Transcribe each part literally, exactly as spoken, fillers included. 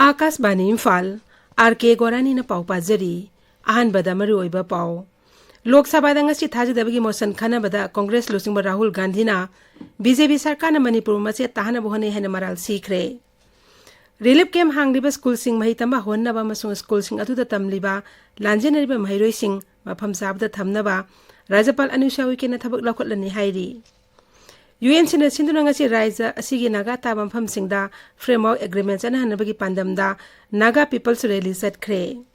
ꯑꯥꯀꯥꯁꯕꯥꯅꯤ Imphal, R ꯀꯦ ꯒꯣꯔꯥꯅꯤꯅ ꯄꯥꯎ ꯄꯥꯖꯔꯤ꯫ ꯑꯍꯥꯟꯕꯗ ꯃꯔꯨꯑꯣꯏꯕ ꯄꯥꯎ꯫ ꯂꯣꯛ ꯁꯚꯥꯗ ꯉꯁꯤ ꯊꯥꯖꯗꯕꯒꯤ ꯃꯣꯁꯟ ꯈꯟꯅꯕꯗ ꯀꯣꯡꯒ꯭ꯔꯦꯁ ꯂꯨꯆꯤꯡꯕ ꯔꯥꯍꯨꯜ ꯒꯥꯟꯙꯤꯅ ꯕꯤ ꯖꯦ ꯄꯤ ꯁꯔꯀꯥꯔꯅ ꯃꯅꯤꯄꯨꯔ ꯃꯆꯦꯠ ꯇꯥꯍꯟꯅꯕ ꯍꯣꯠꯅꯩ ꯍꯥꯏꯅ ꯃꯔꯥꯜ ꯁꯤꯈ꯭ꯔꯦ꯫ ꯔꯤꯂꯤꯐ ꯀꯦꯝꯞ ꯍꯥꯡꯂꯤꯕ ꯁ꯭ꯀꯨꯜꯁꯤꯡ ꯃꯍꯩ ꯇꯝꯕ ꯍꯧꯍꯟꯅꯕ ꯑꯃꯁꯨꯡ ꯁ꯭ꯀꯨꯜꯁꯤꯡ ꯑꯗꯨꯗ ꯇꯝꯂꯤꯕ ꯂꯥꯟꯖꯦꯟꯅꯔꯤꯕ ꯃꯍꯩꯔꯣꯏꯁꯤꯡ ꯃꯐꯝ ꯆꯥꯕꯗ ꯊꯝꯅꯕ ꯔꯥꯖ꯭ꯌꯄꯥꯜ ꯑꯅꯨꯁ꯭ꯌꯥ ꯎꯏꯀꯦꯅ ꯊꯕꯛ ꯂꯧꯈꯠꯂꯅꯤ ꯍꯥꯏꯔꯤ꯫ ꯌꯨ ꯑꯦꯟ ꯁꯤꯅ ꯁꯤꯟꯗꯨꯅ ꯉꯁꯤ ꯔꯥꯖ꯭ꯌ ꯑꯁꯤꯒꯤ ꯅꯥꯒꯥ ꯇꯥꯕ ꯃꯐꯝꯁꯤꯡꯗ ꯐ꯭ꯔꯦꯝꯋꯥꯔꯛ ꯑꯦꯒ꯭ꯔꯤꯃꯦꯟ ꯆꯠꯅꯍꯟꯅꯕꯒꯤ ꯄꯥꯟꯗꯝꯗ ꯅꯥꯒꯥ ꯄꯤꯄꯜꯁ ꯔꯦꯂꯤ ꯆꯠꯈ꯭ꯔꯦ꯫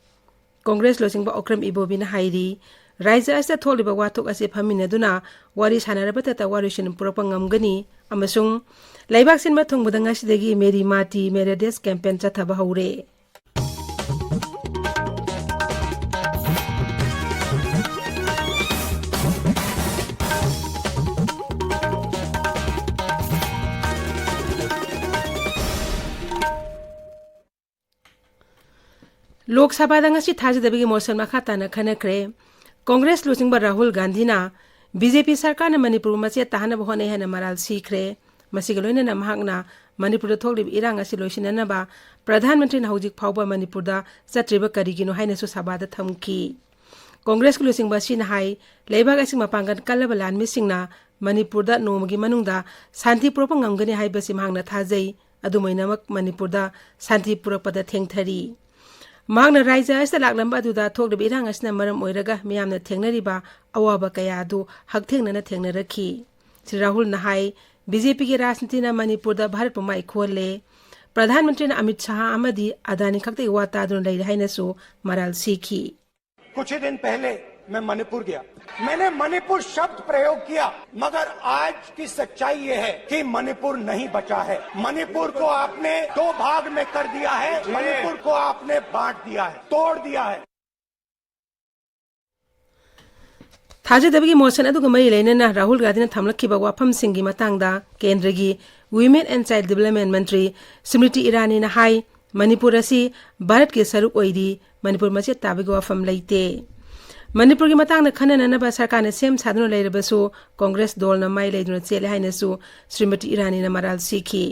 ꯀꯣꯡꯒ꯭ꯔꯦꯁ ꯂꯨꯆꯤꯡꯕ ꯑꯣꯀ꯭ꯔꯝ ꯏꯕꯣꯕꯤꯅ ꯍꯥꯏꯔꯤ, ꯔꯥꯖ꯭ꯌ ꯑꯁꯤꯗ ꯊꯣꯛꯂꯤꯕ ꯋꯥꯊꯣꯛ ꯑꯁꯤ ꯐꯝꯃꯤꯟꯅꯗꯨꯅ ꯋꯥꯔꯤ ꯁꯥꯟꯅꯔꯕꯇꯇ ꯋꯥꯔꯣꯏꯁꯤꯟ ꯄꯨꯔꯛꯄ ꯉꯝꯒꯅꯤ ꯑꯃꯁꯨꯡ ꯂꯩꯕꯥꯛ ꯁꯤꯟꯕ ꯊꯨꯡꯕꯗ ꯉꯁꯤꯗꯒꯤ ꯃꯦꯔꯤ ꯃꯥꯇꯤ ꯃꯦꯔꯦ ꯗꯦꯁ ꯀꯦꯝꯄꯦꯟ ꯆꯠꯊꯕ ꯍꯧꯔꯦ꯫ ꯂꯣꯛ ꯁꯚꯥꯗ ꯉꯁꯤ ꯊꯥꯖꯗꯕꯒꯤ ꯃꯣꯁꯟ ꯃꯈꯥ ꯇꯥꯅ ꯈꯟꯅꯈ꯭ꯔꯦ꯫ ꯀꯣꯡꯒ꯭ꯔꯦꯁ ꯂꯨꯆꯤꯡꯕ ꯔꯥꯍꯨꯜ ꯒꯥꯟꯙꯤꯅ ꯕꯤ ꯖꯦ ꯄꯤ ꯁꯔꯀꯥꯔꯅ ꯃꯅꯤꯄꯨꯔꯕꯨ ꯃꯆꯦꯠ ꯇꯥꯍꯟꯅꯕ ꯍꯣꯠꯅꯩ ꯍꯥꯏꯅ ꯃꯔꯥꯜ ꯁꯤꯈ꯭ꯔꯦ꯫ ꯃꯁꯤꯒ ꯂꯣꯏꯅꯅ ꯃꯍꯥꯛꯅ ꯃꯅꯤꯄꯨꯔꯗ ꯊꯣꯛꯂꯤꯕ ꯏꯔꯥꯡ ꯑꯁꯤ ꯂꯣꯏꯁꯤꯟꯅꯅꯕ ꯄ꯭ꯔꯙꯥꯟ ꯃꯟꯇ꯭ꯔꯤꯅ ꯍꯧꯖꯤꯛ ꯐꯥꯎꯕ ꯃꯅꯤꯄꯨꯔꯗ ꯆꯠꯇ꯭ꯔꯤꯕ ꯀꯔꯤꯒꯤꯅꯣ ꯍꯥꯏꯅꯁꯨ ꯁꯚꯥꯗ ꯊꯝꯈꯤ꯫ ꯀꯣꯡꯒ꯭ꯔꯦꯁꯀꯤ ꯂꯨꯆꯤꯡꯕ ꯑꯁꯤꯅ ꯍꯥꯏ, ꯂꯩꯕꯥꯛ ꯑꯁꯤꯒꯤ ꯃꯄꯥꯡꯒꯜ ꯀꯜꯂꯕ ꯂꯥꯟꯃꯤꯁꯤꯡꯅ ꯃꯅꯤꯄꯨꯔꯗ ꯅꯣꯡꯃꯒꯤ ꯃꯅꯨꯡꯗ ꯁꯥꯟꯇꯤ ꯄꯨꯔꯛꯄ ꯉꯝꯒꯅꯤ ꯍꯥꯏꯕꯁꯤ ꯃꯍꯥꯛꯅ ꯊꯥꯖꯩ꯫ ꯑꯗꯨꯝ ꯑꯣꯏꯅꯃꯛ ꯃꯅꯤꯄꯨꯔꯗ ꯁꯥꯟꯇꯤ ꯄꯨꯔꯛꯄꯗ ꯊꯦꯡꯊꯔꯤ꯫ ꯃꯍꯥꯛꯅ ꯔꯥꯖ꯭ꯌ ꯑꯁꯤꯗ ꯂꯥꯛꯂꯝꯕ ꯑꯗꯨꯗ ꯊꯣꯛꯂꯤꯕ ꯏꯔꯥꯡ ꯑꯁꯤꯅ ꯃꯔꯝ ꯑꯣꯏꯔꯒ ꯃꯤꯌꯥꯝꯅ ꯊꯦꯡꯅꯔꯤꯕ ꯑꯋꯥꯕ ꯀꯌꯥ ꯑꯗꯨ ꯍꯛꯊꯦꯡꯅꯅ ꯊꯦꯡꯅꯔꯛꯈꯤ꯫ ꯁ꯭ꯔꯤ ꯔꯥꯍꯨꯜꯅ ꯍꯥꯏ, ꯕꯤ ꯖꯦ ꯄꯤꯒꯤ ꯔꯥꯖꯅꯤꯇꯤꯅ ꯃꯅꯤꯄꯨꯔꯗ ꯚꯥꯔꯠꯄꯨ ꯃꯥꯏ ꯈꯨꯍꯜꯂꯦ꯫ ꯄ꯭ꯔꯙꯥꯟ ꯃꯟꯇ꯭ꯔꯤꯅ ꯑꯃꯤꯠ ꯁꯥꯍ ꯑꯃꯗꯤ ꯑꯗꯥꯅꯤ ꯈꯛꯇꯒꯤ ꯋꯥ ꯇꯥꯗꯨꯅ ꯂꯩꯔꯦ ꯍꯥꯏꯅꯁꯨ ꯃꯔꯥꯜ ꯁꯤꯈꯤ꯫ कुछ ही दिन पहले मैं मणिपुर गया, मैंने मणिपुर शब्द प्रयोग किया, मगर आज की सच्चाई ये है कि मणिपुर नहीं बचा है। मणिपुर को आपने दो भाग में कर दिया है, मणिपुर को आपने बांट दिया है, तोड़ दिया है। ꯊꯥꯖꯗꯕꯒꯤ ꯃꯣꯁꯟ ꯑꯗꯨꯒ ꯃꯔꯤ ꯂꯩꯅꯅ ꯔꯥꯍꯨꯜ ꯒꯥꯟꯙꯤꯅ ꯊꯝꯂꯛꯈꯤꯕ ꯋꯥꯐꯝꯁꯤꯡꯒꯤ ꯃꯇꯥꯡꯗ ꯀꯦꯟꯗ꯭ꯔꯒꯤ Women and Child Development ꯃꯟꯇ꯭ꯔꯤ ꯁ꯭ꯃ꯭ꯔꯤꯇꯤ ꯏꯔꯥꯅꯤꯅ ꯍꯥꯏ, ꯃꯅꯤꯄꯨꯔ ꯑꯁꯤ ꯚꯥꯔꯠꯀꯤ ꯁꯔꯨꯛ ꯑꯣꯏꯔꯤ, ꯃꯅꯤꯄꯨꯔ ꯃꯆꯦꯠ ꯇꯥꯕꯒꯤ ꯋꯥꯐꯝ ꯂꯩꯇꯦ꯫ ꯃꯅꯤꯄꯨꯔꯒꯤ ꯃꯇꯥꯡꯗ ꯈꯟꯅꯅꯅꯕ ꯁꯔꯀꯥꯔꯅ ꯁꯦꯝ ꯁꯥꯗꯨꯅ ꯂꯩꯔꯕꯁꯨ ꯀꯣꯡꯒ꯭ꯔꯦꯁ ꯗꯣꯜꯅ ꯃꯥꯏ ꯂꯩꯗꯨꯅ ꯆꯦꯜꯂꯦ ꯍꯥꯏꯅꯁꯨ ꯁ꯭ꯔꯤꯃꯇꯤ ꯏꯔꯥꯅꯤꯅ ꯃꯔꯥꯜ ꯁꯤꯈꯤ꯫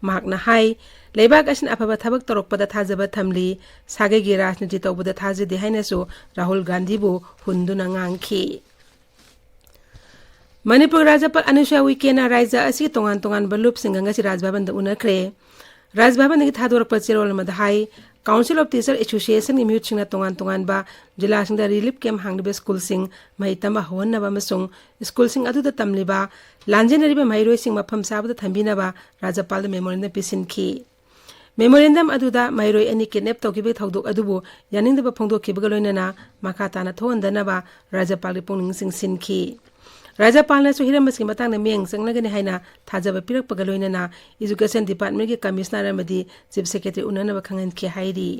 ꯃꯍꯥꯛꯅ ꯍꯥꯏ, ꯂꯩꯕꯥꯛ ꯑꯁꯤꯅ ꯑꯐꯕ ꯊꯕꯛ ꯇꯧꯔꯛꯄꯗ ꯊꯥꯖꯕ ꯊꯝꯂꯤ, ꯁꯥꯒꯩꯒꯤ ꯔꯥꯖꯅꯤꯇꯤ ꯇꯧꯕꯗ ꯊꯥꯖꯗꯦ ꯍꯥꯏꯅꯁꯨ ꯔꯥꯍꯨꯜ ꯒꯥꯟꯙꯤꯕꯨ ꯍꯨꯟꯗꯨꯅ ꯉꯥꯡꯈꯤ꯫ ꯃꯅꯤꯄꯨꯔ ꯔꯥꯖ꯭ꯌꯄꯥꯜ ꯑꯅꯨꯁꯨꯌꯥ ꯎꯏꯀꯦꯅ ꯔꯥꯖ꯭ꯌ ꯑꯁꯤꯒꯤ ꯇꯣꯉꯥꯟ ꯇꯣꯉꯥꯟꯕ ꯂꯨꯞꯁꯤꯡꯒ ꯉꯁꯤ ꯔꯥꯖꯚꯕꯟꯗ ꯎꯅꯈ꯭ꯔꯦ꯫ ꯔꯥꯖꯚꯕꯟꯗꯒꯤ ꯊꯥꯗꯣꯔꯛꯄ ꯆꯦꯔꯣꯜ ꯑꯃꯗ ꯍꯥꯏ, Council of Teacher Associationꯒꯤ ꯃꯤꯍꯨꯠꯁꯤꯡꯅ ꯇꯣꯉꯥꯟ ꯇꯣꯉꯥꯟꯕ ꯖꯤꯂꯥꯁꯤꯡꯗ relief camp ꯍꯥꯡꯂꯤꯕ ꯁ꯭ꯀꯨꯜꯁꯤꯡ ꯃꯍꯩ ꯇꯝꯕ ꯍꯧꯍꯟꯅꯕ ꯑꯃꯁꯨꯡ ꯁ꯭ꯀꯨꯜꯁꯤꯡ ꯑꯗꯨꯗ ꯇꯝꯂꯤꯕ ꯂꯥꯟꯖꯦꯟꯅꯔꯤꯕ ꯃꯍꯩꯔꯣꯏꯁꯤꯡ ꯃꯐꯝ ꯆꯥꯕꯗ ꯊꯝꯕꯤꯅꯕ ꯔꯥꯖ꯭ꯌꯄꯥꯜꯗ memorandum ꯄꯤꯁꯤꯟꯈꯤ꯫ Memorandum ꯑꯗꯨꯗ ꯃꯍꯩꯔꯣꯏ ꯑꯅꯤ kidnap ꯇꯧꯈꯤꯕꯒꯤ ꯊꯧꯗꯣꯛ ꯑꯗꯨꯕꯨ ꯌꯥꯅꯤꯡꯗꯕ ꯐꯣꯡꯗꯣꯛꯈꯤꯕꯒ ꯂꯣꯏꯅꯅ ꯃꯈꯥ ꯇꯥꯅ ꯊꯣꯛꯍꯟꯗꯅꯕ ꯔꯥꯖ꯭ꯌꯄꯥꯜꯒꯤ ꯄꯨꯛꯅꯤꯡ ꯆꯤꯡꯁꯤꯟꯈꯤ꯫ ꯔꯥꯖ꯭ꯌꯄꯥꯜꯅꯁꯨ ꯍꯤꯔꯝ ꯑꯁꯤꯒꯤ ꯃꯇꯥꯡꯗ ꯃꯤꯠꯌꯦꯡ ꯆꯪꯂꯒꯅꯤ ꯍꯥꯏꯅ ꯊꯥꯖꯕ ꯄꯤꯔꯛꯄꯒ ꯂꯣꯏꯅꯅ Education Departmentꯀꯤ Commissioner ꯑꯃꯗꯤ Chief Secretary ꯎꯅꯅꯕ ꯈꯪꯍꯟꯈꯤ ꯍꯥꯏꯔꯤ꯫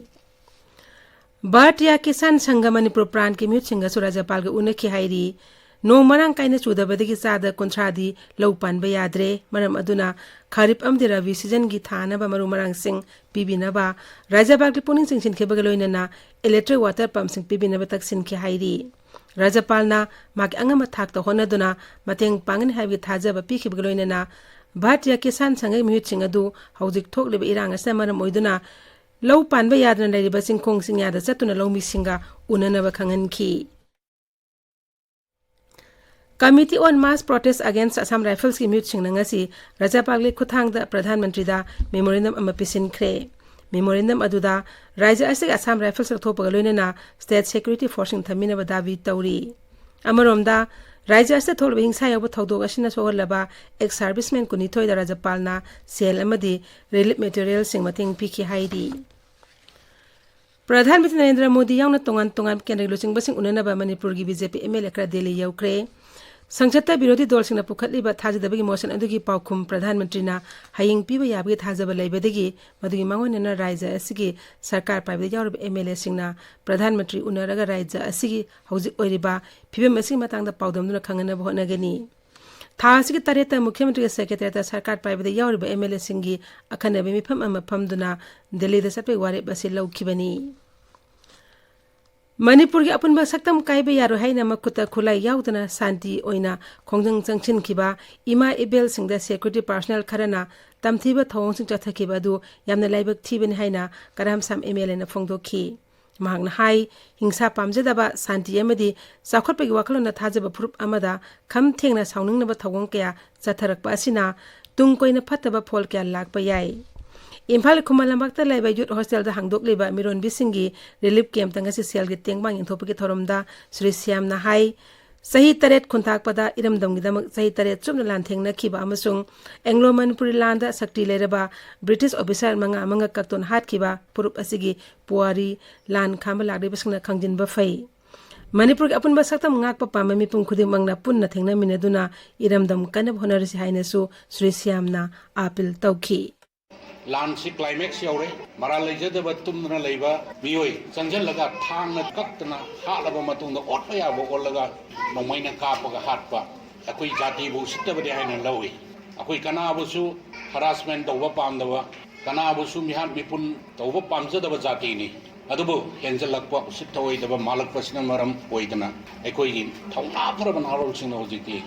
ꯚꯥꯔꯇꯤꯌꯥ ꯀꯤꯁꯥꯟ ꯁꯪꯘ ꯃꯅꯤꯄꯨꯔ ꯄ꯭ꯔꯥꯟꯠꯀꯤ ꯃꯤꯍꯨꯠꯁꯤꯡꯒꯁꯨ ꯔꯥꯖ꯭ꯌꯄꯥꯜꯒ ꯎꯅꯈꯤ ꯍꯥꯏꯔꯤ꯫ ꯅꯣꯡ ꯃꯔꯥꯡ ꯀꯥꯏꯅ ꯆꯨꯗꯕꯗꯒꯤ ꯆꯥꯗ ꯀꯨꯟꯊ꯭ꯔꯥꯗꯤ ꯂꯧ ꯄꯥꯟꯕ ꯌꯥꯗ꯭ꯔꯦ꯫ ꯃꯔꯝ ꯑꯗꯨꯅ ꯈꯥꯔꯤꯞ ꯑꯃꯗꯤ ꯔꯕꯤ seasonꯒꯤ ꯊꯥꯅꯕ ꯃꯔꯨ ꯃꯔꯥꯡꯁꯤꯡ ꯄꯤꯕꯤꯅꯕ ꯔꯥꯖ꯭ꯌꯄꯥꯜꯒꯤ ꯄꯨꯛꯅꯤꯡ ꯆꯤꯡꯁꯤꯟꯈꯤꯕꯒ ꯂꯣꯏꯅꯅ electric water pumpꯁꯤꯡ ꯄꯤꯕꯤꯅꯕ ꯇꯛꯁꯤꯟꯈꯤ ꯍꯥꯏꯔꯤ꯫ ꯔꯥꯖ꯭ꯌꯄꯥꯜꯅ ꯃꯍꯥꯛꯀꯤ ꯑꯉꯝꯕ ꯊꯥꯛꯇ ꯍꯣꯠꯅꯗꯨꯅ ꯃꯇꯦꯡ ꯄꯥꯡꯒꯅꯤ ꯍꯥꯏꯕꯒꯤ ꯊꯥꯖꯕ ꯄꯤꯈꯤꯕꯒ ꯂꯣꯏꯅꯅ ꯚꯥꯔꯇꯤꯌꯥ ꯀꯤꯁꯥꯟ ꯁꯪꯘꯒꯤ ꯃꯤꯍꯨꯠꯁꯤꯡ ꯑꯗꯨ ꯍꯧꯖꯤꯛ ꯊꯣꯛꯂꯤꯕ ꯏꯔꯥꯡ ꯑꯁꯤꯅ ꯃꯔꯝ ꯑꯣꯏꯗꯨꯅ ꯂꯧ ꯄꯥꯟꯕ ꯌꯥꯗꯅ ꯂꯩꯔꯤꯕ ꯆꯤꯡꯈꯣꯡ ꯆꯤꯡꯌꯥꯗ ꯆꯠꯇꯨꯅ ꯂꯧꯃꯤꯁꯤꯡꯒ ꯎꯅꯅꯕ ꯈꯪꯍꯟꯈꯤ꯫ Committee on Mass Protest Against Assam Riflesꯀꯤ ꯃꯤꯍꯨꯠꯁꯤꯡꯅ ꯉꯁꯤ ꯔꯥꯖ꯭ꯌꯄꯥꯜꯒꯤ ꯈꯨꯠꯊꯥꯡꯗ ꯄ꯭ꯔꯙꯥꯟ ꯃꯟꯇ꯭ꯔꯤꯗ memorandum ꯑꯃ ꯄꯤꯁꯤꯟꯈ꯭ꯔꯦ꯫ Memorandum ꯑꯗꯨꯗ ꯔꯥꯖ꯭ꯌ ꯑꯁꯤꯒꯤ Assam Rifles ꯂꯧꯊꯣꯛꯄꯒ ꯂꯣꯏꯅꯅ state security forceꯁꯤꯡ ꯊꯝꯕꯤꯅꯕ ꯗꯥꯕꯤ ꯇꯧꯔꯤ꯫ ꯑꯃꯔꯣꯝꯗ, ꯔꯥꯖ꯭ꯌ ꯑꯁꯤꯗ ꯊꯣꯛꯂꯤꯕ ꯍꯤꯡꯁꯥ ꯌꯥꯎꯕ ꯊꯧꯗꯣꯛ ꯑꯁꯤꯅ ꯁꯣꯛꯍꯜꯂꯕ ex servicemen ꯀꯨꯟꯅꯤꯊꯣꯏꯗ ꯔꯥꯖ꯭ꯌꯄꯥꯜꯅ ꯁꯦꯜ ꯑꯃꯗꯤ relief materialꯁꯤꯡ ꯃꯇꯦꯡ ꯄꯤꯈꯤ ꯍꯥꯏꯔꯤ꯫ ꯄ꯭ꯔꯙꯥꯟ ꯃꯟꯇ꯭ꯔꯤ ꯅꯔꯦꯟꯗ꯭ꯔ ꯃꯣꯗꯤ ꯌꯥꯎꯅ ꯇꯣꯉꯥꯟ ꯇꯣꯉꯥꯟꯕ ꯀꯦꯟꯗ꯭ꯔꯒꯤ ꯂꯨꯆꯤꯡꯕꯁꯤꯡ ꯎꯅꯅꯕ ꯃꯅꯤꯄꯨꯔꯒꯤ BJP MLA ꯈꯔ ꯗꯦꯜꯂꯤ ꯌꯧꯈ꯭ꯔꯦ꯫ ꯁꯪꯁꯠꯇ ꯕꯤꯔꯣꯙꯤ ꯗꯣꯜꯁꯤꯡꯅ ꯄꯨꯈꯠꯂꯤꯕ ꯊꯥꯖꯗꯕꯒꯤ motion ꯑꯗꯨꯒꯤ ꯄꯥꯎꯈꯨꯝ ꯄ꯭ꯔꯙꯥꯟ ꯃꯟꯇ꯭ꯔꯤꯅ ꯍꯌꯦꯡ ꯄꯤꯕ ꯌꯥꯕꯒꯤ ꯊꯥꯖꯕ ꯂꯩꯕꯗꯒꯤ ꯃꯗꯨꯒꯤ ꯃꯥꯡꯑꯣꯏꯅꯅ ꯔꯥꯖ꯭ꯌ ꯑꯁꯤꯒꯤ ꯁꯔꯀꯥꯔ ꯄꯥꯏꯕꯗ ꯌꯥꯎꯔꯤꯕ MLAꯁꯤꯡꯅ ꯄ꯭ꯔꯙꯥꯟ ꯃꯟꯇ꯭ꯔꯤ ꯎꯅꯔꯒ ꯔꯥꯖ꯭ꯌ ꯑꯁꯤꯒꯤ ꯍꯧꯖꯤꯛ ꯑꯣꯏꯔꯤꯕ ꯐꯤꯕꯝ ꯑꯁꯤꯒꯤ ꯃꯇꯥꯡꯗ ꯄꯥꯎꯗꯝꯗꯨꯅ ꯈꯪꯍꯟꯅꯕ ꯍꯣꯠꯅꯒꯅꯤ꯫ ꯊꯥ ꯑꯁꯤꯒꯤ ꯇꯔꯦꯠꯇ ꯃꯨꯈ꯭ꯌ ꯃꯟꯇ꯭ꯔꯤꯒꯤ secretariatꯇ ꯁꯔꯀꯥꯔ ꯄꯥꯏꯕꯗ ꯌꯥꯎꯔꯤꯕ MLAꯁꯤꯡꯒꯤ ꯑꯈꯟꯅꯕ ꯃꯤꯐꯝ ꯑꯃ ꯐꯝꯗꯨꯅ ꯗꯦꯜꯂꯤꯗ ꯆꯠꯄꯒꯤ ꯋꯥꯔꯦꯞ ꯑꯁꯤ ꯂꯧꯈꯤꯕꯅꯤ꯫ ꯃꯅꯤꯄꯨꯔꯒꯤ ꯑꯄꯨꯟꯕ ꯁꯛꯇꯝ ꯀꯥꯏꯕ ꯌꯥꯔꯣꯏ ꯍꯥꯏꯅ ꯃꯈꯨꯠꯇ ꯈꯨꯠꯂꯥꯏ ꯌꯥꯎꯗꯅ ꯁꯥꯟꯇꯤ ꯑꯣꯏꯅ ꯈꯣꯡꯖꯪ ꯆꯪꯁꯤꯟꯈꯤꯕ ꯏꯃꯥ ꯏꯕꯦꯜꯁꯤꯡꯗ security personnel ꯈꯔꯅ ꯇꯝꯊꯤꯕ ꯊꯧꯑꯣꯡꯁꯤꯡ ꯆꯠꯊꯈꯤꯕ ꯑꯗꯨ ꯌꯥꯝꯅ ꯂꯥꯏꯕꯛ ꯊꯤꯕꯅꯤ ꯍꯥꯏꯅ ꯀꯔꯥꯝꯁꯥꯝ MLAꯅ ꯐꯣꯡꯗꯣꯛꯈꯤ꯫ ꯃꯍꯥꯛꯅ ꯍꯥꯏ, ꯍꯤꯡꯁꯥ ꯄꯥꯝꯖꯗꯕ, ꯁꯥꯟꯇꯤ ꯑꯃꯗꯤ ꯆꯥꯎꯈꯠꯄꯒꯤ ꯋꯥꯈꯜꯂꯣꯟꯗ ꯊꯥꯖꯕ ꯐꯨꯔꯨꯞ ꯑꯃꯗ ꯈꯝ ꯊꯦꯡꯅ ꯁꯥꯎꯅꯤꯡꯅꯕ ꯊꯧꯑꯣꯡ ꯀꯌꯥ ꯆꯠꯊꯔꯛꯄ ꯑꯁꯤꯅ ꯇꯨꯡ ꯀꯣꯏꯅ ꯐꯠꯇꯕ ꯐꯣꯜ ꯀꯌꯥ ꯂꯥꯛꯄ ꯌꯥꯏ꯫ ꯏꯝꯐꯥꯜ ꯈꯨꯃꯟ ꯂꯝꯄꯥꯛꯇ ꯂꯩꯕ youth hostelꯗ ꯍꯥꯡꯗꯣꯛꯂꯤꯕ ꯃꯤꯔꯣꯟꯕꯤꯁꯤꯡꯒꯤ relief campꯇ ꯉꯁꯤ ꯁꯦꯜꯒꯤ ꯇꯦꯡꯕꯥꯡ ꯌꯦꯟꯊꯣꯛꯄꯒꯤ ꯊꯧꯔꯝꯗ ꯁ꯭ꯔꯤ ꯁ꯭ꯌꯥꯝꯅ ꯍꯥꯏ, ꯆꯍꯤ ꯇꯔꯦꯠ ꯈꯨꯟꯇꯥꯛꯄꯗ ꯏꯔꯝꯗꯝꯒꯤꯗꯃꯛ ꯆꯍꯤ ꯇꯔꯦꯠ ꯆꯨꯞꯅ ꯂꯥꯟꯊꯦꯡꯅꯈꯤꯕ ꯑꯃꯁꯨꯡ ꯑꯦꯡꯒ꯭ꯂꯣ ꯃꯅꯤꯄꯨꯔꯤ ꯂꯥꯟꯗ ꯁꯛꯇꯤ ꯂꯩꯔꯕ ꯕ꯭ꯔꯤꯇꯤꯁ officer ꯃꯉꯥ ꯃꯉꯥ ꯀꯛꯇꯨꯅ ꯍꯥꯠꯈꯤꯕ ꯐꯨꯔꯨꯞ ꯑꯁꯤꯒꯤ ꯄꯨꯋꯥꯔꯤ ꯂꯥꯟ ꯈꯥꯝꯕ ꯂꯥꯛꯂꯤꯕꯁꯤꯡꯅ ꯈꯪꯖꯤꯟꯕ ꯐꯩ꯫ ꯃꯅꯤꯄꯨꯔꯒꯤ ꯑꯄꯨꯟꯕ ꯁꯛꯇꯝ ꯉꯥꯛꯄ ꯄꯥꯝꯕ ꯃꯤꯄꯨꯝ ꯈꯨꯗꯤꯡꯃꯛꯅ ꯄꯨꯟꯅ ꯊꯦꯡꯅꯃꯤꯟꯅꯗꯨꯅ ꯏꯔꯝꯗꯝ ꯀꯟꯅꯕ ꯍꯣꯠꯅꯔꯁꯤ ꯍꯥꯏꯅꯁꯨ ꯁ꯭ꯔꯤ ꯁ꯭ꯌꯥꯝꯅ ꯑꯥꯄꯤꯜ ꯇꯧꯈꯤ꯫ ꯂꯥꯟꯁꯤ climax ꯌꯧꯔꯦ꯫ ꯃꯔꯥꯜ ꯂꯩꯖꯗꯕ ꯇꯨꯝꯗꯨꯅ ꯂꯩꯕ ꯃꯤꯑꯣꯏ ꯆꯪꯁꯤꯜꯂꯒ ꯊꯥꯡꯅ ꯀꯛꯇꯅ ꯍꯥꯠꯂꯕ ꯃꯇꯨꯡꯗ ꯑꯣꯠꯄ ꯌꯥꯕ ꯑꯣꯠꯂꯒ ꯅꯣꯡꯃꯩꯅ ꯀꯥꯞꯄꯒ ꯍꯥꯠꯄ ꯑꯩꯈꯣꯏ ꯖꯥꯇꯤꯕꯨ ꯎꯁꯤꯠꯇꯕꯅꯤ ꯍꯥꯏꯅ ꯂꯧꯏ꯫ ꯑꯩꯈꯣꯏ ꯀꯅꯥꯕꯨꯁꯨ harassment ꯇꯧꯕ ꯄꯥꯝꯗꯕ, ꯀꯅꯥꯕꯨꯁꯨ ꯃꯤꯍꯥꯠ ꯃꯤꯄꯨꯟ ꯇꯧꯕ ꯄꯥꯝꯖꯗꯕ ꯖꯥꯇꯤꯅꯤ꯫ ꯑꯗꯨꯕꯨ ꯍꯦꯟꯖꯜꯂꯛꯄ, ꯎꯁꯤꯠ ꯊꯑꯣꯏꯗꯕ ꯃꯥꯜꯂꯛꯄꯁꯤꯅ ꯃꯔꯝ ꯑꯣꯏꯗꯅ ꯑꯩꯈꯣꯏꯒꯤ ꯊꯧꯅꯥ ꯐꯔꯕ ꯅꯍꯥꯔꯣꯜꯁꯤꯡꯅ ꯍꯧꯖꯤꯛꯇꯤ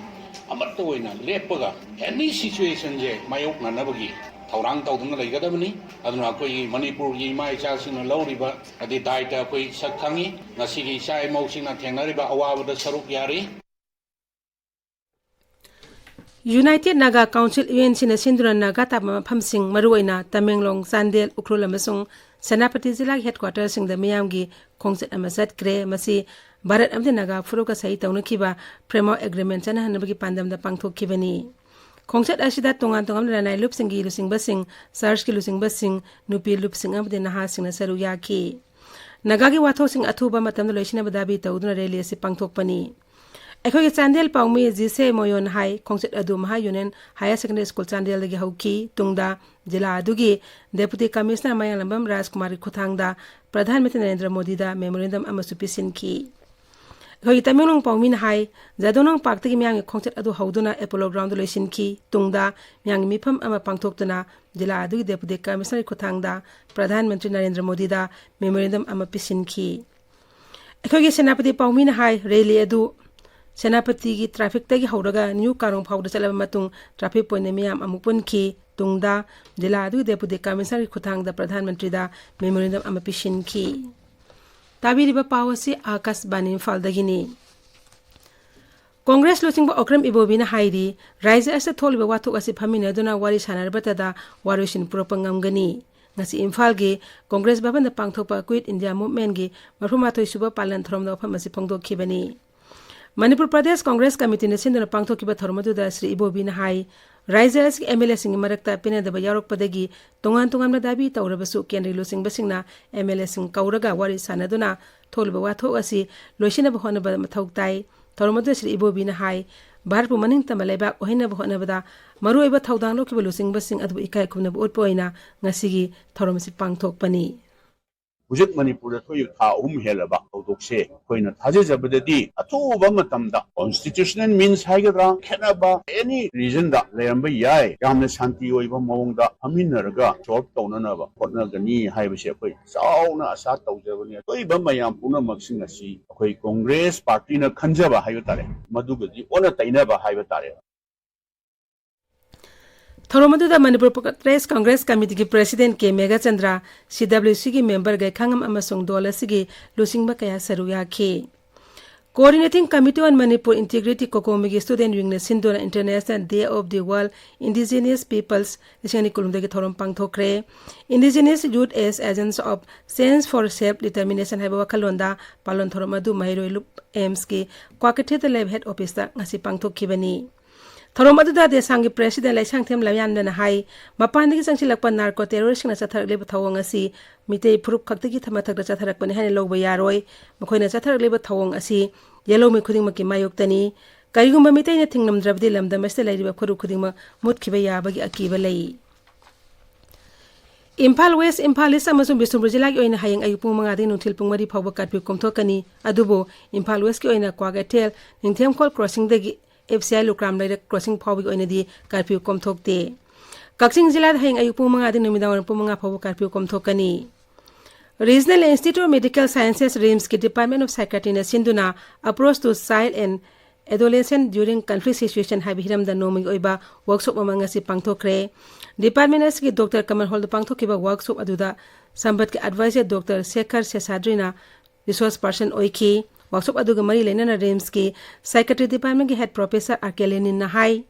ꯑꯃꯠꯇ ꯑꯣꯏꯅ ꯂꯦꯞꯄꯒ any situationꯁꯦ ꯃꯥꯌꯣꯛꯅꯅꯕꯒꯤ ꯊꯧꯔꯥꯡ ꯇꯧꯗꯨꯅ ꯂꯩꯒꯗꯕꯅꯤ꯫ ꯑꯗꯨꯅ ꯑꯩꯈꯣꯏꯒꯤ ꯃꯅꯤꯄꯨꯔꯒꯤ ꯏꯃꯥ ꯏꯆꯥꯁꯤꯡꯅ ꯂꯧꯔꯤꯕ ꯑꯗꯤ ꯗꯥꯏꯇ ꯑꯩꯈꯣꯏ ꯁꯛ ꯈꯪꯉꯤ꯫ ꯉꯁꯤꯒꯤ ꯏꯆꯥ ꯏꯃꯧꯁꯤꯡꯅ ꯊꯦꯡꯅꯔꯤꯕ ꯑꯋꯥꯕꯗ ꯁꯔꯨꯛ ꯌꯥꯔꯤ꯫ United Naga Council, UNCꯅ ꯁꯤꯟꯗꯨꯅ ꯅꯥꯒꯥ ꯇꯥꯕ ꯃꯐꯝꯁꯤꯡ, ꯃꯔꯨꯑꯣꯏꯅ ꯇꯃꯦꯡꯂꯣꯡ, ꯆꯥꯟꯗꯦꯜ, ꯎꯈ꯭ꯔꯨꯜ ꯑꯃꯁꯨꯡ ꯁꯦꯅꯥꯄꯇꯤ ꯖꯤꯂꯥꯒꯤ headquarterꯁꯤꯡꯗ ꯃꯤꯌꯥꯝꯒꯤ ꯈꯣꯡꯆꯠ ꯑꯃ ꯆꯠꯈ꯭ꯔꯦ꯫ ꯃꯁꯤ ꯚꯥꯔꯠ ꯑꯃꯗꯤ ꯅꯥꯒꯥ ꯐꯨꯔꯨꯞꯀ ꯁꯍꯤ ꯇꯧꯅꯈꯤꯕ Framework Agreement ꯆꯠꯅꯍꯟꯅꯕꯒꯤ ꯄꯥꯟꯗꯝꯗ ꯄꯥꯡꯊꯣꯛꯈꯤꯕꯅꯤ꯫ ꯈꯣꯡꯆꯠ ꯑꯁꯤꯗ ꯇꯣꯉꯥꯟ ꯇꯣꯉꯥꯟꯕ ꯂꯅꯥꯏ ꯂꯨꯞꯁꯤꯡꯒꯤ ꯂꯨꯆꯤꯡꯕꯁꯤꯡ, churchꯀꯤ ꯂꯨꯆꯤꯡꯕꯁꯤꯡ, ꯅꯨꯄꯤ ꯂꯨꯞꯁꯤꯡ ꯑꯃꯗꯤ ꯅꯍꯥꯁꯤꯡꯅ ꯁꯔꯨꯛ ꯌꯥꯈꯤ꯫ ꯅꯥꯒꯥꯒꯤ ꯋꯥꯊꯣꯛꯁꯤꯡ ꯑꯊꯨꯕ ꯃꯇꯝꯗ ꯂꯣꯏꯁꯤꯟꯅꯕ ꯗꯥꯕꯤ ꯇꯧꯗꯨꯅ rally ꯑꯁꯤ ꯄꯥꯡꯊꯣꯛꯄꯅꯤ꯫ ꯑꯩꯈꯣꯏꯒꯤ ꯆꯥꯟꯗꯦꯜ ꯄꯥꯎꯃꯤ ꯖꯤꯁꯦ ꯃꯣꯌꯣꯟ ꯍꯥꯏ, ꯈꯣꯡꯆꯠ ꯑꯗꯨ ꯃꯍꯥ Union Higher Secondary School ꯆꯥꯟꯗꯦꯜꯗꯒꯤ ꯍꯧꯈꯤ꯫ ꯇꯨꯡꯗ ꯖꯤꯂꯥ ꯑꯗꯨꯒꯤ Deputy Commissioner ꯃꯌꯥꯡꯂꯝꯕꯝ ꯔꯥꯖꯀꯨꯃꯥꯔꯒꯤ ꯈꯨꯠꯊꯥꯡꯗ ꯄ꯭ꯔꯙꯥꯟ ꯃꯟꯇ꯭ꯔꯤ ꯅꯔꯦꯟꯗ꯭ꯔ ꯃꯣꯗꯤꯗ memorandum ꯑꯃꯁꯨ ꯄꯤꯁꯤꯟꯈꯤ꯫ ꯑꯩꯈꯣꯏꯒꯤ ꯇꯃꯦꯡꯂꯣꯡ ꯄꯥꯎꯃꯤꯅ ꯍꯥꯏ, ꯖꯥꯗꯣꯅꯥꯡ ꯄꯥꯔꯛꯇꯒꯤ ꯃꯤꯌꯥꯝꯒꯤ ꯈꯣꯡꯆꯠ ꯑꯗꯨ ꯍꯧꯗꯨꯅ ꯑꯦꯄꯣꯂꯣ ꯒ꯭ꯔꯥꯎꯟꯗ ꯂꯣꯏꯁꯤꯟꯈꯤ꯫ ꯇꯨꯡꯗ ꯃꯤꯌꯥꯝꯒꯤ ꯃꯤꯐꯝ ꯑꯃ ꯄꯥꯡꯊꯣꯛꯇꯨꯅ ꯖꯤꯂꯥ ꯑꯗꯨꯒꯤ Deputy Commissionerꯒꯤ ꯈꯨꯠꯊꯥꯡꯗ ꯄ꯭ꯔꯙꯥꯟ ꯃꯟꯇ꯭ꯔꯤ ꯅꯔꯦꯟꯗ꯭ꯔ ꯃꯣꯗꯤꯗ memorandum ꯑꯃ ꯄꯤꯁꯤꯟꯈꯤ꯫ ꯑꯩꯈꯣꯏꯒꯤ ꯁꯦꯅꯥꯄꯇꯤ ꯄꯥꯎꯃꯤꯅ ꯍꯥꯏ, ꯔꯦꯂꯤ ꯑꯗꯨ ꯁꯦꯅꯥꯄꯇꯤꯒꯤ ꯇ꯭ꯔꯥꯐꯤꯛꯇꯒꯤ ꯍꯧꯔꯒ ꯅ꯭ꯌꯨ ꯀꯥꯔꯣꯡ ꯐꯥꯎꯗ ꯆꯠꯂꯕ ꯃꯇꯨꯡ ꯇ꯭ꯔꯥꯐꯤꯛ ꯄꯣꯏꯟꯠꯇ ꯃꯤꯌꯥꯝ ꯑꯃꯨꯛ ꯄꯨꯟꯈꯤ꯫ ꯇꯨꯡꯗ ꯖꯤꯂꯥ ꯑꯗꯨꯒꯤ ꯗꯦꯄꯨꯇꯤ ꯀꯃꯤꯁꯅꯔꯒꯤ ꯈꯨꯠꯊꯥꯡꯗ ꯄ꯭ꯔꯙꯥꯟ ꯃꯟꯇ꯭ꯔꯤꯗ ꯃꯦꯃꯣꯔꯦꯟꯗꯝ ꯑꯃ ꯄꯤꯁꯤꯟꯈꯤ꯫ ꯇꯥꯕꯤꯔꯤꯕ ꯄꯥꯎ ꯑꯁꯤ ꯑꯥꯀꯥꯁꯕꯥꯅꯤ ꯏꯝꯐꯥꯜꯗꯒꯤꯅꯤ꯫ ꯀꯣꯡꯒ꯭ꯔꯦꯁ ꯂꯨꯆꯤꯡꯕ ꯑꯣꯀ꯭ꯔꯝ ꯏꯕꯣꯕꯤꯅ ꯍꯥꯏꯔꯤ, ꯔꯥꯏꯖ꯭ꯌ ꯑꯁꯤꯗ ꯊꯣꯛꯂꯤꯕ ꯋꯥꯊꯣꯛ ꯑꯁꯤ ꯐꯝꯃꯤꯟꯅꯗꯨꯅ ꯋꯥꯔꯤ ꯁꯥꯟꯅꯔꯕꯇꯗ ꯋꯥꯔꯣꯏꯁꯤꯟ ꯄꯨꯔꯛꯄ ꯉꯝꯒꯅꯤ꯫ ꯉꯁꯤ ꯏꯝꯐꯥꯜꯒꯤ ꯀꯣꯡꯒ꯭ꯔꯦꯁ ꯚꯕꯟꯗ ꯄꯥꯡꯊꯣꯛꯄ ꯀ꯭ꯋꯤꯠ ꯏꯟꯗꯤꯌꯥ ꯃꯨꯚꯃꯦꯟꯠꯀꯤ ꯃꯔꯐꯨꯃꯥꯊꯣꯏ ꯁꯨꯕ ꯄꯥꯂꯟ ꯊꯧꯔꯝꯗ ꯋꯥꯐꯝ ꯑꯁꯤ ꯐꯣꯡꯗꯣꯛꯈꯤꯕꯅꯤ꯫ ꯃꯅꯤꯄꯨꯔ ꯄ꯭ꯔꯗꯦꯁ ꯀꯣꯡꯒ꯭ꯔꯦꯁ ꯀꯃꯤꯇꯤꯅ ꯁꯤꯟꯗꯨꯅ ꯄꯥꯡꯊꯣꯛꯈꯤꯕ ꯊꯧꯔꯝ ꯑꯗꯨꯗ ꯁ꯭ꯔꯤ ꯏꯕꯣꯕꯤꯅ ꯍꯥꯏ, ꯔꯥꯏꯖ꯭ꯌ ꯑꯁꯤꯒꯤ ꯑꯦꯝ ꯑꯦꯜ ꯑꯦꯁꯤꯡꯒꯤ ꯃꯔꯛꯇ ꯄꯦꯟꯅꯗꯕ ꯌꯥꯎꯔꯛꯄꯗꯒꯤ ꯇꯣꯉꯥꯟ ꯇꯣꯉꯥꯟꯕ ꯗꯥꯕꯤ ꯇꯧꯔꯕꯁꯨ ꯀꯦꯟꯗ꯭ꯔꯒꯤ ꯂꯨꯆꯤꯡꯕꯁꯤꯡꯅ ꯑꯦꯝ ꯑꯦꯜ ꯑꯦꯁꯤꯡ ꯀꯧꯔꯒ ꯋꯥꯔꯤ ꯁꯥꯟꯅꯗꯨꯅ ꯊꯣꯛꯂꯤꯕ ꯋꯥꯊꯣꯛ ꯑꯁꯤ ꯂꯣꯏꯁꯤꯟꯅꯕ ꯍꯣꯠꯅꯕ ꯃꯊꯧ ꯇꯥꯏ꯫ ꯊꯧꯔꯝ ꯑꯗꯨꯗ ꯁ꯭ꯔꯤ ꯏꯕꯣꯕꯤꯅ ꯍꯥꯏ, ꯚꯥꯔꯠꯄꯨ ꯃꯅꯤꯡ ꯇꯝꯕ ꯂꯩꯕꯥꯛ ꯑꯣꯏꯍꯟꯅꯕ ꯍꯣꯠꯅꯕꯗ ꯃꯔꯨꯑꯣꯏꯕ ꯊꯧꯗꯥꯡ ꯂꯧꯈꯤꯕ ꯂꯨꯆꯤꯡꯕꯁꯤꯡ ꯑꯗꯨꯕꯨ ꯏꯀꯥꯏ ꯈꯨꯝꯅꯕ ꯎꯠꯄ ꯑꯣꯏꯅ ꯉꯁꯤꯒꯤ ꯊꯧꯔꯝ ꯑꯁꯤ ꯄꯥꯡꯊꯣꯛꯄꯅꯤ꯫ ꯍꯧꯖꯤꯛ ꯃꯅꯤꯄꯨꯔꯗ ꯊꯣꯛꯏꯕ ꯊꯥ ꯑꯍꯨꯝ ꯍꯦꯜꯂꯕ ꯊꯧꯗꯣꯛꯁꯦ ꯑꯩꯈꯣꯏꯅ ꯊꯥꯖꯖꯕꯗꯗꯤ ꯑꯊꯨꯕ ꯃꯇꯝꯗ constitutional means ꯍꯥꯏꯒꯗ꯭ꯔꯥ, ꯈꯦꯠꯅꯕ any reasonꯗ ꯂꯩꯔꯝꯕ ꯌꯥꯏ, ꯌꯥꯝꯅ ꯁꯥꯟꯇꯤ ꯑꯣꯏꯕ ꯃꯑꯣꯡꯗ ꯐꯝꯃꯤꯟꯅꯔꯒ solve ꯇꯧꯅꯅꯕ ꯍꯣꯠꯅꯒꯅꯤ ꯍꯥꯏꯕꯁꯦ ꯑꯩꯈꯣꯏ ꯆꯥꯎꯅ ꯑꯁꯥ ꯇꯧꯖꯕꯅꯤ꯫ ꯑꯊꯣꯛꯏꯕ ꯃꯌꯥꯝ ꯄꯨꯝꯅꯃꯛꯁꯤꯡ ꯑꯁꯤ ꯑꯩꯈꯣꯏ ꯀꯣꯡꯒ꯭ꯔꯦꯁ ꯄꯥꯔꯇꯤꯅ ꯈꯟꯖꯕ ꯍꯥꯏꯕ ꯇꯥꯔꯦ, ꯃꯗꯨꯒꯗꯤ ꯑꯣꯟꯅ ꯇꯩꯅꯕ ꯍꯥꯏꯕ ꯇꯥꯔꯦ꯫ ꯊꯧꯔꯝ ꯑꯗꯨꯗ ꯃꯅꯤꯄꯨꯔ ꯄ꯭ꯔꯗꯦꯁ ꯀꯪꯒ꯭ꯔꯦꯁ ꯀꯃꯤꯇꯤꯒꯤ ꯄ꯭ꯔꯦꯁꯤꯗꯦꯟꯠ ꯀꯦ ꯃꯦꯘꯆꯟꯗ꯭ꯔ, ꯁꯤ ꯗꯕ꯭ꯂꯤꯎ ꯁꯤꯒꯤ ꯃꯦꯝꯕꯔ ꯒꯩꯈꯥꯉꯝ ꯑꯃꯁꯨꯡ ꯗꯣꯜ ꯑꯁꯤꯒꯤ ꯂꯨꯆꯤꯡꯕ ꯀꯌꯥ ꯁꯔꯨꯛ ꯌꯥꯈꯤ꯫ Coordinating Committee on Manipur Integrity, ꯀꯣꯀꯣꯃꯤꯒꯤ ꯁ꯭ꯇꯨꯗꯦꯟꯠ ꯋꯤꯡꯅ ꯁꯤꯟꯗꯨꯅ International Day of the World Indigenous Peoples ꯂꯤꯁꯤꯡ ꯑꯅꯤ ꯀꯨꯟꯍꯨꯝꯗꯣꯏꯒꯤ ꯊꯧꯔꯝ ꯄꯥꯡꯊꯣꯛꯈ꯭ꯔꯦ꯫ Indigenous Youth as Agents of Change for Self Determination ꯍꯥꯏꯕ ꯋꯥꯈꯜꯂꯣꯟꯗ ꯄꯥꯂꯣꯟ ꯊꯧꯔꯝ ꯑꯗꯨ ꯃꯍꯩꯔꯣꯏ ꯂꯨꯞ ꯑꯦꯝꯁꯀꯤ ꯀ꯭ꯋꯥꯀꯩꯊꯦꯜꯗ ꯂꯩꯕ ꯍꯦꯗ ꯑꯣꯐꯤꯁꯇ ꯉꯁꯤ ꯄꯥꯡꯊꯣꯛꯈꯤꯕꯅꯤ꯫ ꯊꯧꯔꯝ ꯑꯗꯨꯗ ꯗꯦꯁꯥꯝꯒꯤ ꯄ꯭ꯔꯦꯁꯤꯗꯦꯟꯠ ꯂꯩꯁꯥꯡꯊꯦꯝ ꯂꯝꯌꯥꯟꯕꯅ ꯍꯥꯏ, ꯃꯄꯥꯟꯗꯒꯤ ꯆꯪꯁꯤꯜꯂꯛꯄ ꯅꯥꯔꯀꯣ ꯇꯦꯔꯣꯔꯤꯁ꯭ꯠꯁꯤꯡꯅ ꯆꯠꯊꯔꯛꯂꯤꯕ ꯊꯧꯑꯣꯡ ꯑꯁꯤ ꯃꯤꯇꯩ ꯐꯨꯔꯨꯞ ꯈꯛꯇꯒꯤ ꯃꯊꯛꯇ ꯆꯠꯊꯔꯛꯄꯅꯤ ꯍꯥꯏꯅ ꯂꯧꯕ ꯌꯥꯔꯣꯏ꯫ ꯃꯈꯣꯏꯅ ꯆꯠꯊꯔꯛꯂꯤꯕ ꯊꯧꯑꯣꯡ ꯑꯁꯤ ꯌꯦꯜꯍꯧꯃꯤ ꯈꯨꯗꯤꯡꯃꯛꯀꯤ ꯃꯥꯌꯣꯛꯇꯅꯤ꯫ ꯀꯔꯤꯒꯨꯝꯕ ꯃꯤꯇꯩꯅ ꯊꯤꯡꯂꯝꯗ꯭ꯔꯕꯗꯤ ꯂꯝꯗꯝ ꯑꯁꯤꯗ ꯂꯩꯔꯤꯕ ꯐꯨꯔꯨꯞ ꯈꯨꯗꯤꯡꯃꯛ ꯃꯨꯠꯈꯤꯕ ꯌꯥꯕꯒꯤ ꯑꯀꯤꯕ ꯂꯩ꯫ ꯏꯝꯐꯥꯜ ꯋꯦꯁ꯭ꯠ, ꯏꯝꯐꯥꯜ ꯏꯁ꯭ꯠ ꯑꯃꯁꯨꯡ ꯕꯤꯁꯅꯨꯄꯨꯔ ꯖꯤꯂꯥꯒꯤ ꯑꯣꯏꯅ ꯍꯌꯦꯡ ꯑꯌꯨꯛ ꯄꯨꯡ ꯃꯉꯥꯗꯒꯤ ꯅꯨꯡꯊꯤꯜ ꯄꯨꯡ ꯃꯔꯤ ꯐꯥꯎꯕ ꯀꯔꯐ꯭ꯌꯨ ꯀꯣꯝꯊꯣꯛꯀꯅꯤ꯫ ꯑꯗꯨꯕꯨ ꯏꯝꯐꯥꯜ ꯋꯦꯁ꯭ꯠꯀꯤ ꯑꯣꯏꯅ ꯀ꯭ꯋꯥꯀꯩꯊꯦꯜ, ꯅꯤꯡꯊꯦꯝꯈꯣꯜ ꯀ꯭ꯔꯣꯁꯤꯡꯗꯒꯤ ꯑꯦꯐ ꯁꯤ ꯑꯥꯏ ꯂꯨꯀ꯭ꯔꯥꯝ ꯂꯩꯔꯛ ꯀ꯭ꯔꯣꯁꯤꯡ ꯐꯥꯎꯕꯒꯤ ꯑꯣꯏꯅꯗꯤ ꯀꯔꯐ꯭ꯌꯨ ꯀꯣꯝꯊꯣꯛꯇꯦ꯫ ꯀꯛꯆꯤꯡ ꯖꯤꯂꯥꯗ ꯍꯌꯦꯡ ꯑꯌꯨꯛ ꯄꯨꯡ ꯃꯉꯥꯗꯒꯤ ꯅꯨꯃꯤꯗꯥꯡꯋꯥꯏꯔꯝ ꯄꯨꯡ ꯃꯉꯥ ꯐꯥꯎꯕ ꯀꯔꯐ꯭ꯌꯨ ꯀꯣꯝꯊꯣꯛꯀꯅꯤ꯫ Regional Institute of Medical Sciences, RIMSꯀꯤ Department of Psychiatryꯅ ꯁꯤꯟꯗꯨꯅ Approach to Child and Adolescent During Conflict Situation ꯍꯥꯏꯕ ꯍꯤꯔꯝꯗ ꯅꯣꯡꯃꯒꯤ ꯑꯣꯏꯕ workshop ꯑꯃ ꯉꯁꯤ ꯄꯥꯡꯊꯣꯛꯈ꯭ꯔꯦ꯫ Department ꯑꯁꯤꯒꯤ Doctor Kamal Hallꯗ ꯄꯥꯡꯊꯣꯛꯈꯤꯕ workshop ꯑꯗꯨꯗ ꯁꯝꯕꯠꯀꯤ advisor Doctor Sekhar ꯁꯦꯁꯥꯗ꯭ꯔꯤꯅ resource person ꯑꯣꯏꯈꯤ꯫ Workshop ꯑꯗꯨꯒ ꯃꯔꯤ ꯂꯩꯅꯅ RIMSꯀꯤ Psychiatry Departmentꯀꯤ Head Professor R K Leninꯅ ꯍꯥꯏ,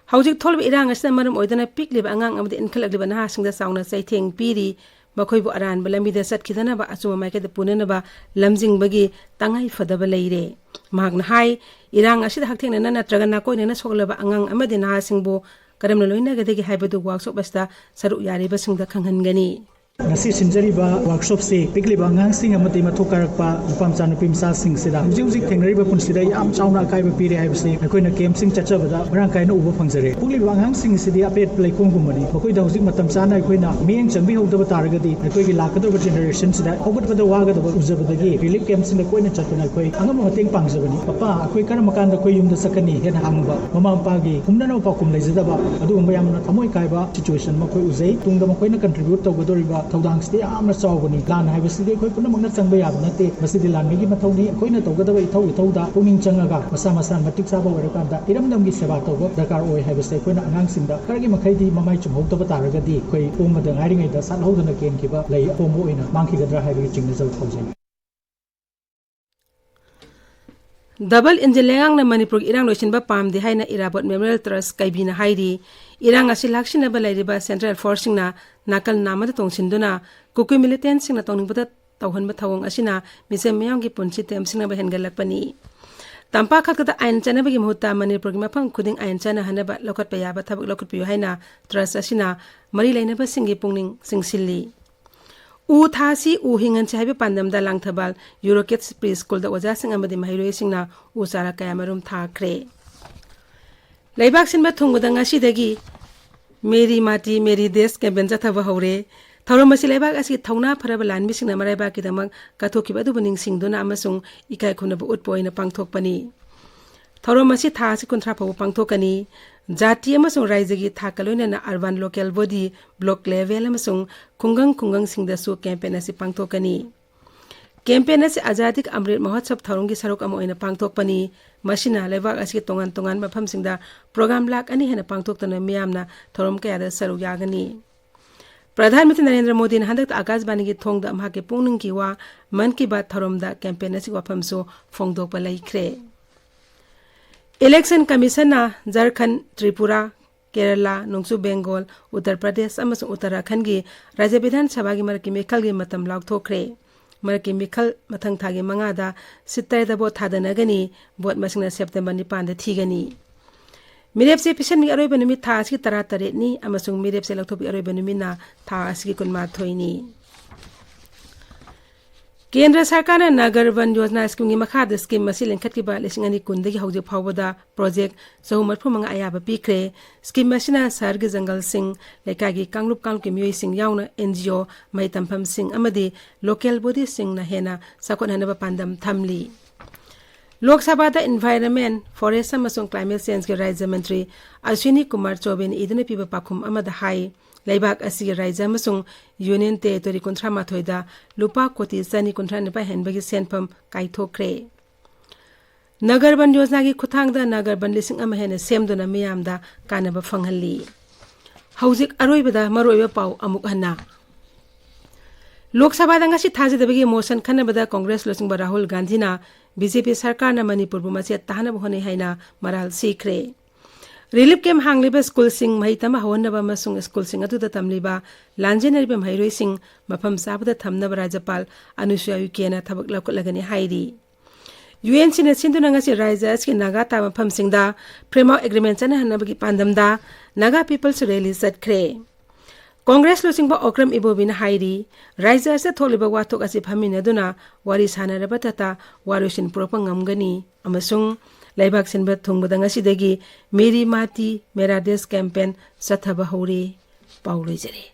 ꯍꯧꯖꯤꯛ ꯊꯣꯛꯂꯤꯕ ꯏꯔꯥꯡ ꯑꯁꯤꯅ ꯃꯔꯝ ꯑꯣꯏꯗꯨꯅ ꯄꯤꯛꯂꯤꯕ ꯑꯉꯥꯡ ꯑꯃꯗꯤ ꯏꯟꯈꯠꯂꯛꯂꯤꯕ ꯅꯍꯥꯁꯤꯡꯗ ꯆꯥꯎꯅ ꯆꯩꯊꯦꯡ ꯄꯤꯔꯤ꯫ ꯃꯈꯣꯏꯕꯨ ꯑꯔꯥꯟꯕ ꯂꯝꯕꯤꯗ ꯆꯠꯈꯤꯗꯅꯕ, ꯑꯆꯨꯝꯕ ꯃꯥꯏꯀꯩꯗ ꯄꯨꯅꯅꯕ ꯂꯝꯖꯤꯡꯕꯒꯤ ꯇꯉꯥꯏ ꯐꯗꯕ ꯂꯩꯔꯦ꯫ ꯃꯍꯥꯛꯅ ꯍꯥꯏ, ꯏꯔꯥꯡ ꯑꯁꯤꯗ ꯍꯛꯊꯦꯡꯅꯅ ꯅꯠꯇ꯭ꯔꯒ ꯅꯥꯀꯣꯏꯅꯅ ꯁꯣꯛꯂꯕ ꯑꯉꯥꯡ ꯑꯃꯗꯤ ꯅꯍꯥꯁꯤꯡꯕꯨ ꯀꯔꯝꯅ ꯂꯣꯏꯅꯒꯗꯒꯦ ꯍꯥꯏꯕꯗꯨ workshop ꯑꯁꯤꯗ ꯁꯔꯨꯛ ꯌꯥꯔꯤꯕꯁꯤꯡꯗ ꯈꯪꯍꯟꯒꯅꯤ꯫ ꯉꯁꯤ ꯁꯤꯟꯖꯔꯤꯕ workshopꯁꯤ ꯄꯤꯛꯂꯤꯕ ꯑꯉꯥꯡꯁꯤꯡ ꯑꯃꯗꯤ ꯃꯊꯧ ꯀꯥꯔꯛꯄ ꯅꯨꯄꯥ ꯃꯆꯥ ꯅꯨꯄꯤ ꯃꯆꯥꯁꯤꯡꯁꯤꯗ ꯍꯧꯖꯤꯛ ꯍꯧꯖꯤꯛ ꯊꯦꯡꯅꯔꯤꯕ ꯄꯨꯟꯁꯤꯗ ꯌꯥꯝ ꯆꯥꯎꯅ ꯑꯀꯥꯏꯕ ꯄꯤꯔꯦ ꯍꯥꯏꯕꯁꯤ ꯑꯩꯈꯣꯏꯅ campꯁꯤꯡ ꯆꯠꯆꯕꯗ ꯃꯔꯥꯡ ꯀꯥꯏꯅ ꯎꯕ ꯐꯪꯖꯔꯦ꯫ ꯄꯣꯛꯂꯤꯕ ꯑꯉꯥꯡꯁꯤꯡ ꯑꯁꯤꯗꯤ ꯑꯄꯦꯠꯄ ꯂꯩꯈꯣꯝꯒꯨꯝꯕꯅꯤ꯫ ꯃꯈꯣꯏꯗ ꯍꯧꯖꯤꯛ ꯃꯇꯝ ꯆꯥꯅ ꯑꯩꯈꯣꯏꯅ ꯃꯤꯠꯌꯦꯡ ꯆꯪꯕꯤꯍꯧꯗꯕ ꯇꯥꯔꯒꯗꯤ ꯑꯩꯈꯣꯏꯒꯤ ꯂꯥꯛꯀꯗꯧꯔꯤꯕ generationꯁꯤꯗ ꯍꯧꯒꯠꯄꯗ ꯋꯥꯒꯗꯕ ꯎꯖꯕꯗꯒꯤ relief campꯁꯤꯡꯗ ꯀꯣꯏꯅ ꯆꯠꯇꯨꯅ ꯑꯩꯈꯣꯏ ꯑꯉꯝꯕ ꯃꯇꯦꯡ ꯄꯥꯡꯖꯕꯅꯤ꯫ "ꯄꯄꯥ, ꯑꯩꯈꯣꯏ ꯀꯔꯝꯕ ꯀꯥꯟꯗ ꯑꯩꯈꯣꯏ ꯌꯨꯝꯗ ꯆꯠꯀꯅꯤ?" ꯍꯦꯟꯅ ꯍꯪꯕ, ꯃꯃꯥ ꯃꯄꯥꯒꯤ ꯈꯨꯝꯅꯅꯕ ꯄꯥꯎꯈꯨꯝ ꯂꯩꯖꯗꯕ, ꯑꯗꯨꯒꯨꯝꯕ ꯌꯥꯝꯅ ꯊꯃꯣꯏ ꯀꯥꯏꯕ situation ꯑꯃ ꯑꯩꯈꯣꯏ ꯎꯖꯩ꯫ ꯇꯨꯡꯗ ꯃꯈꯣꯏꯅ contribute ꯇꯧꯒꯗꯧꯔꯤꯕ ꯊꯧꯗꯥꯡꯁꯤꯗꯤ ꯌꯥꯝꯅ ꯆꯥꯎꯕꯅꯤ꯫ ꯂꯥꯟ ꯍꯥꯏꯕꯁꯤꯗꯤ ꯑꯩꯈꯣꯏ ꯄꯨꯝꯅꯃꯛꯅ ꯆꯪꯕ ꯌꯥꯕ ꯅꯠꯇꯦ꯫ ꯃꯁꯤꯗꯤ ꯂꯥꯟꯃꯤꯒꯤ ꯃꯊꯧꯅꯤ꯫ ꯑꯩꯈꯣꯏꯅ ꯇꯧꯒꯗꯕ ꯏꯊꯧ ꯏꯊꯧꯗ ꯄꯨꯛꯅꯤꯡ ꯆꯪꯉꯒ ꯃꯁꯥ ꯃꯁꯥꯅ ꯃꯇꯤꯛ ꯆꯥꯕ ꯑꯣꯏꯔꯀꯥꯟꯗ ꯏꯔꯝꯗꯝꯒꯤ ꯁꯦꯕꯥ ꯇꯧꯕ ꯗꯔꯀꯥꯔ ꯑꯣꯏ ꯍꯥꯏꯕꯁꯦ ꯑꯩꯈꯣꯏꯅ ꯑꯉꯥꯡꯁꯤꯡꯗ ꯈꯔꯒꯤ ꯃꯈꯩꯗꯤ ꯃꯃꯥꯏ ꯆꯨꯝꯍꯧꯗꯕ ꯇꯥꯔꯒꯗꯤ ꯑꯩꯈꯣꯏ ꯄꯣꯝꯕꯗ ꯉꯥꯏꯔꯤꯉꯩꯗ ꯁꯥꯠꯍꯧꯗꯅ ꯀꯦꯟꯈꯤꯕ ꯂꯩ ꯑꯄꯣꯝꯕ ꯑꯣꯏꯅ ꯃꯥꯡꯈꯤꯒꯗ꯭ꯔꯥ ꯍꯥꯏꯕꯒꯤ ꯆꯤꯡꯅꯖꯕ ꯐꯥꯎꯖꯩ꯫ Double engine ꯂꯩꯉꯥꯛꯅ ꯃꯅꯤꯄꯨꯔꯒꯤ ꯏꯔꯥꯡ ꯂꯣꯏꯁꯤꯟꯕ ꯄꯥꯝꯗꯦ ꯍꯥꯏꯅ ꯏꯔꯥꯕꯣꯠ Memorial Trust ꯀꯩꯕꯤꯅ ꯍꯥꯏꯔꯤ꯫ ꯏꯔꯥꯡ ꯑꯁꯤ ꯂꯥꯛꯁꯤꯟꯅꯕ ꯂꯩꯔꯤꯕ central forceꯁꯤꯡꯅ ꯅꯥꯀꯜ ꯅꯥꯝꯃꯗ ꯇꯣꯡꯁꯤꯟꯗꯨꯅ ꯀꯨꯀꯤ militantꯁꯤꯡꯅ ꯇꯧꯅꯤꯡꯕꯗ ꯇꯧꯍꯟꯕ ꯊꯧꯑꯣꯡ ꯑꯁꯤꯅ ꯃꯤꯆꯝ ꯃꯤꯌꯥꯝꯒꯤ ꯄꯨꯟꯁꯤ ꯇꯦꯝꯁꯤꯡꯅꯕ ꯍꯦꯟꯒꯠꯂꯛꯄꯅꯤ꯫ ꯇꯝꯄꯥꯛ ꯈꯛꯇꯗ ꯑꯥꯏꯟ ꯆꯠꯅꯕꯒꯤ ꯃꯍꯨꯠꯇ ꯃꯅꯤꯄꯨꯔꯒꯤ ꯃꯐꯝ ꯈꯨꯗꯤꯡ ꯑꯥꯏꯟ ꯆꯠꯅꯍꯟꯅꯕ ꯂꯧꯈꯠꯄ ꯌꯥꯕ ꯊꯕꯛ ꯂꯧꯈꯠꯄꯤꯌꯨ ꯍꯥꯏꯅ trust ꯑꯁꯤꯅ ꯃꯔꯤ ꯂꯩꯅꯕꯁꯤꯡꯒꯤ ꯄꯨꯛꯅꯤꯡ ꯆꯤꯡꯁꯤꯜꯂꯤ꯫ ꯎ ꯊꯥꯁꯤ, ꯎ ꯍꯤꯡꯍꯟꯁꯤ ꯍꯥꯏꯕ ꯄꯥꯟꯗꯝꯗ ꯂꯥꯡꯊꯕꯥꯜ Eurokids Preschoolꯗ ꯑꯣꯖꯥꯁꯤꯡ ꯑꯃꯗꯤ ꯃꯍꯩꯔꯣꯏꯁꯤꯡꯅ ꯎ ꯆꯥꯔꯥ ꯀꯌꯥꯃꯔꯨꯝ ꯊꯥꯈ꯭ꯔꯦ꯫ ꯂꯩꯕꯥꯛ ꯁꯤꯟꯕ ꯊꯨꯡꯕꯗ ꯉꯁꯤꯗꯒꯤ ꯃꯦꯔꯤ ꯃꯥꯇꯤ ꯃꯦꯔꯤ ꯗꯦꯁ campaign ꯆꯠꯊꯕ ꯍꯧꯔꯦ꯫ ꯊꯧꯔꯝ ꯑꯁꯤ ꯂꯩꯕꯥꯛ ꯑꯁꯤꯒꯤ ꯊꯧꯅꯥ ꯐꯔꯕ ꯂꯥꯟꯃꯤꯁꯤꯡꯅ ꯃꯔꯩꯕꯥꯛꯀꯤꯗꯃꯛ ꯀꯠꯊꯣꯛꯈꯤꯕ ꯑꯗꯨꯕꯨ ꯅꯤꯡꯁꯤꯡꯗꯨꯅ ꯑꯃꯁꯨꯡ ꯏꯀꯥꯏ ꯈꯨꯝꯅꯕ ꯎꯠꯄ ꯑꯣꯏꯅ ꯄꯥꯡꯊꯣꯛꯄꯅꯤ꯫ ꯊꯧꯔꯝ ꯑꯁꯤ ꯊꯥ ꯑꯁꯤ ꯀꯨꯟꯊ꯭ꯔꯥ ꯐꯥꯎꯕ ꯄꯥꯡꯊꯣꯛꯀꯅꯤ꯫ ꯖꯥꯇꯤ ꯑꯃꯁꯨꯡ ꯔꯥꯏꯖꯒꯤ ꯊꯥꯛꯀ ꯂꯣꯏꯅꯅ urban local body, block level ꯑꯃꯁꯨꯡ ꯈꯨꯡꯒꯪ ꯈꯨꯡꯒꯪꯁꯤꯡꯗꯁꯨ campaign ꯑꯁꯤ ꯄꯥꯡꯊꯣꯛꯀꯅꯤ꯫ Campaign ꯑꯁꯤ ꯑꯖꯥꯗꯤ ꯀꯥ ꯑꯃ꯭ꯔꯤꯠ ꯃꯍꯣꯠꯁꯕ ꯊꯧꯔꯝꯒꯤ ꯁꯔꯨꯛ ꯑꯃ ꯑꯣꯏꯅ ꯄꯥꯡꯊꯣꯛꯄꯅꯤ꯫ ꯃꯁꯤꯅ ꯂꯩꯕꯥꯛ ꯑꯁꯤꯒꯤ ꯇꯣꯉꯥꯟ ꯇꯣꯉꯥꯟꯕ ꯃꯐꯝꯁꯤꯡꯗ program ꯂꯥꯈ ꯑꯅꯤ ꯍꯦꯟꯅ ꯄꯥꯡꯊꯣꯛꯇꯨꯅ ꯃꯤꯌꯥꯝꯅ ꯊꯧꯔꯝ ꯀꯌꯥꯗ ꯁꯔꯨꯛ ꯌꯥꯒꯅꯤ꯫ ꯄ꯭ꯔꯙꯥꯟ ꯃꯟꯇ꯭ꯔꯤ ꯅꯔꯦꯟꯗ꯭ꯔ ꯃꯣꯗꯤꯅ ꯍꯟꯗꯛꯇ ꯑꯀꯥꯁꯕꯥꯅꯤꯒꯤ ꯊꯣꯡꯗ ꯃꯍꯥꯛꯀꯤ ꯄꯨꯛꯅꯤꯡꯒꯤ ꯋꯥ ꯃꯟ ꯀꯤ ꯕꯥꯠ ꯊꯧꯔꯝꯗ campaign ꯑꯁꯤꯒꯤ ꯋꯥꯐꯝꯁꯨ ꯐꯣꯡꯗꯣꯛꯄ ꯂꯩꯈ꯭ꯔꯦ꯫ Election Commissionꯅ ꯖꯔꯈꯟ, ꯇ꯭ꯔꯤꯄꯨꯔꯥ, ꯀꯦꯔꯂꯥ, ꯅꯣꯡꯆꯨꯞ ꯕꯦꯡꯒꯣꯜ, ꯎꯠꯇꯔ ꯄ꯭ꯔꯗꯦꯁ ꯑꯃꯁꯨꯡ ꯎꯠꯇꯔꯥꯈꯟꯒꯤ ꯔꯥꯖ꯭ꯌ ꯕꯤꯙꯥꯟ ꯁꯚꯥꯒꯤ ꯃꯔꯛꯀꯤ ꯃꯤꯈꯜꯒꯤ ꯃꯇꯝ ꯂꯥꯎꯊꯣꯛꯈ꯭ꯔꯦ꯫ ꯃꯔꯛꯀꯤ ꯃꯤꯈꯜ ꯃꯊꯪ ꯊꯥꯒꯤ ꯃꯉꯥꯗ seat ꯇꯔꯦꯠꯇ vote ꯊꯥꯗꯅꯒꯅꯤ꯫ Vote ꯃꯁꯤꯡꯅ September ꯅꯤꯄꯥꯟꯗ ꯊꯤꯒꯅꯤ꯫ ꯃꯤꯔꯦꯞꯆꯦ ꯄꯤꯁꯤꯟꯕꯒꯤ ꯑꯔꯣꯏꯕ ꯅꯨꯃꯤꯠ ꯊꯥ ꯑꯁꯤꯒꯤ ꯇꯔꯥꯇꯔꯦꯠꯅꯤ ꯑꯃꯁꯨꯡ ꯃꯤꯔꯦꯞꯆꯦ ꯂꯧꯊꯣꯛꯄꯒꯤ ꯑꯔꯣꯏꯕ ꯅꯨꯃꯤꯠꯅ ꯊꯥ ꯑꯁꯤꯒꯤ ꯀꯨꯟꯃꯥꯊꯣꯏꯅꯤ꯫ ꯀꯦꯟꯗ꯭ꯔ ꯁꯔꯀꯥꯔꯅ ꯅꯒꯔ ꯕꯟ ꯌꯣꯖꯅꯥ schemeꯒꯤ ꯃꯈꯥꯗ scheme ꯑꯁꯤ ꯂꯤꯡꯈꯠꯈꯤꯕ ꯂꯤꯁꯤꯡ ꯑꯅꯤ ꯀꯨꯟꯗꯒꯤ ꯍꯧꯖꯤꯛ ꯐꯥꯎꯕꯗ project ꯆꯍꯨꯝ ꯃꯔꯤꯐꯨ ꯃꯉꯥ ꯑꯌꯥꯕ ꯄꯤꯈ꯭ꯔꯦ꯫ Scheme ꯑꯁꯤꯅ ꯁꯍꯔꯒꯤ ꯖꯪꯒꯜꯁꯤꯡ, ꯂꯩꯀꯥꯏꯒꯤ ꯀꯥꯡꯂꯨꯞ ꯀꯥꯡꯂꯨꯞꯀꯤ ꯃꯤꯑꯣꯏꯁꯤꯡ ꯌꯥꯎꯅ NGO, ꯃꯍꯩ ꯇꯝꯐꯝꯁꯤꯡ ꯑꯃꯗꯤ local bodyꯁꯤꯡꯅ ꯍꯦꯟꯅ ꯆꯥꯎꯈꯠꯍꯟꯅꯕ ꯄꯥꯟꯗꯝ ꯊꯝꯂꯤ꯫ ꯂꯣꯛ ꯁꯚꯥꯗ Environment, Forest ꯑꯃꯁꯨꯡ Climate Changeꯒꯤ ꯔꯥꯖ꯭ꯌ ꯃꯟꯇ꯭ꯔꯤ ꯑꯁ꯭ꯋꯤꯅꯤ ꯀꯨꯃꯥꯔ ꯆꯧꯕꯦꯅ ꯏꯗꯨꯅ ꯄꯤꯕ ꯄꯥꯎꯈꯨꯝ ꯑꯃꯗ ꯍꯥꯏ, ꯂꯩꯕꯥꯛ ꯑꯁꯤꯒꯤ ꯔꯥꯖ꯭ꯌ ꯑꯃꯁꯨꯡ Union Territory ꯀꯨꯟꯊ꯭ꯔꯥ ꯃꯥꯊꯣꯏꯗ ꯂꯨꯄꯥ ꯀꯣꯇꯤ ꯆꯅꯤ ꯀꯨꯟꯊ꯭ꯔꯥ ꯅꯤꯄꯥꯟ ꯍꯦꯟꯕꯒꯤ ꯁꯦꯟꯐꯝ ꯀꯥꯏꯊꯣꯛꯈ꯭ꯔꯦ꯫ ꯅꯒꯔ ꯕꯟ ꯌꯣꯖꯅꯥꯒꯤ ꯈꯨꯠꯊꯥꯡꯗ ꯅꯒꯔ ꯕꯟ ꯂꯤꯁꯤꯡ ꯑꯃ ꯍꯦꯟꯅ ꯁꯦꯝꯗꯨꯅ ꯃꯤꯌꯥꯝꯗ ꯀꯥꯟꯅꯕ ꯐꯪꯍꯜꯂꯤ꯫ ꯍꯧꯖꯤꯛ ꯑꯔꯣꯏꯕꯗ ꯃꯔꯨꯑꯣꯏꯕ ꯄꯥꯎ ꯑꯃꯨꯛ ꯍꯟꯅ꯫ ꯂꯣꯛ ꯁꯚꯥꯗ ꯉꯁꯤ ꯊꯥꯖꯗꯕꯒꯤ motion ꯈꯟꯅꯕꯗ ꯀꯣꯡꯒ꯭ꯔꯦꯁ ꯂꯨꯆꯤꯡꯕ ꯔꯥꯍꯨꯜ ꯒꯥꯟꯙꯤꯅ BJP ꯁꯔꯀꯥꯔꯅ ꯃꯅꯤꯄꯨꯔꯕꯨ ꯃꯆꯦꯠ ꯇꯥꯍꯟꯅꯕ ꯍꯣꯠꯅꯩ ꯍꯥꯏꯅ ꯃꯔꯥꯜ ꯁꯤꯈ꯭ꯔꯦ꯫ Relief camp ꯍꯥꯡꯂꯤꯕ ꯁ꯭ꯀꯨꯜꯁꯤꯡ ꯃꯍꯩ ꯇꯝꯕ ꯍꯧꯍꯟꯅꯕ ꯑꯃꯁꯨꯡ ꯁ꯭ꯀꯨꯜꯁꯤꯡ ꯑꯗꯨꯗ ꯇꯝꯂꯤꯕ ꯂꯥꯟꯖꯦꯟꯅꯔꯤꯕ ꯃꯍꯩꯔꯣꯏꯁꯤꯡ ꯃꯐꯝ ꯆꯥꯕꯗ ꯊꯝꯅꯕ ꯔꯥꯖ꯭ꯌꯄꯥꯜ ꯑꯅꯨꯁꯨꯌꯥ ꯎꯏꯀꯦꯅ ꯊꯕꯛ ꯂꯧꯈꯠꯂꯒꯅꯤ ꯍꯥꯏꯔꯤ꯫ UNCꯅ ꯁꯤꯟꯗꯨꯅ ꯉꯁꯤ ꯔꯥꯖ꯭ꯌ ꯑꯁꯤꯒꯤ ꯅꯥꯒꯥ ꯇꯥꯕ ꯃꯐꯝꯁꯤꯡꯗ framework agreement ꯆꯠꯅꯍꯟꯅꯕꯒꯤ ꯄꯥꯟꯗꯝꯗ Naga People's Rally ꯆꯠꯈ꯭ꯔꯦ꯫ ꯀꯣꯡꯒ꯭ꯔꯦꯁ ꯂꯨꯆꯤꯡꯕ ꯑꯣꯀ꯭ꯔꯝ ꯏꯕꯣꯕꯤꯅ ꯍꯥꯏꯔꯤ, ꯔꯥꯖ꯭ꯌ ꯑꯁꯤꯗ ꯊꯣꯛꯂꯤꯕ ꯋꯥꯊꯣꯛ ꯑꯁꯤ ꯐꯝꯃꯤꯟꯅꯗꯨꯅ ꯋꯥꯔꯤ ꯁꯥꯟꯅꯔꯕꯇꯇ ꯋꯥꯔꯣꯏꯁꯤꯟ ꯄꯨꯔꯛꯄ ꯉꯝꯒꯅꯤ ꯑꯃꯁꯨꯡ ꯂꯩꯕꯥꯛ ꯁꯤꯟꯕ ꯊꯨꯡꯕꯗ ꯉꯁꯤꯗꯒꯤ ꯃꯦꯔꯤ ꯃꯥꯇꯤ ꯃꯦꯔꯥ ꯗꯦꯁ campaign ꯆꯠꯊꯕ ꯍꯧꯔꯦ꯫ ꯄꯥꯎ ꯂꯣꯏꯖꯔꯦ꯫